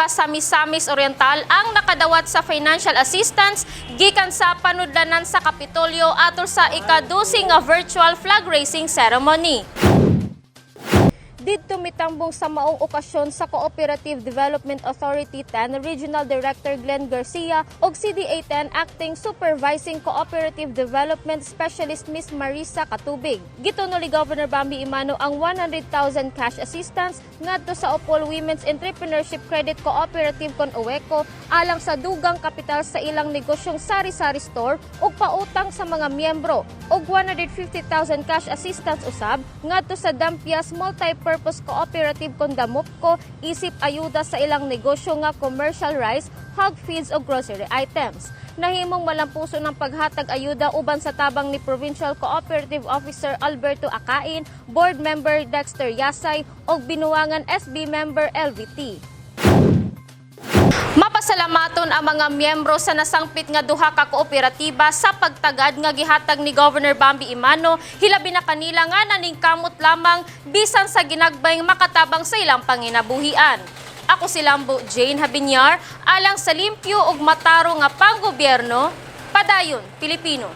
Kooperatiba sa Misamis Oriental ang nakadawat sa financial assistance gikan sa panudlanan sa Kapitolyo atol sa ika-12 nga virtual flag raising ceremony. Didto mitambong sa maong okasyon sa Cooperative Development Authority 10 Regional Director Glenn Garcia ug CDA 10 Acting Supervising Cooperative Development Specialist Miss Marisa Katubig. Gituno ni Governor Bambi Emano ang 100,000 cash assistance ngadto sa Opol Women's Entrepreneurship Credit Cooperative kon OWECO alang sa dugang kapital sa ilang negosyong sari-sari store ug pautang sa mga miyembro, ug 150,000 cash assistance usab ngadto sa Dampias Multi-Purpose Cooperative kon Damopco isip ayuda sa ilang negosyo nga commercial rice, hog feeds ug grocery items. Nahimong malampuso ng paghatag ayuda uban sa tabang ni Provincial Cooperative Officer Alberto Acain, Board Member Dexter Yasay ug Binuangan SB Member LVT. Mapasalamaton ang mga miyembro sa nasangpit nga duha ka kooperatiba sa pagtagad nga gihatag ni Governor Bambi Emano, hilabi na kanila nga naningkamot lamang bisan sa ginagbay makatabang sa ilang panginabuhian. Ako si Lambo Jane Habinyar, alang sa limpyo ug matarong nga panggobyerno, padayon Pilipino.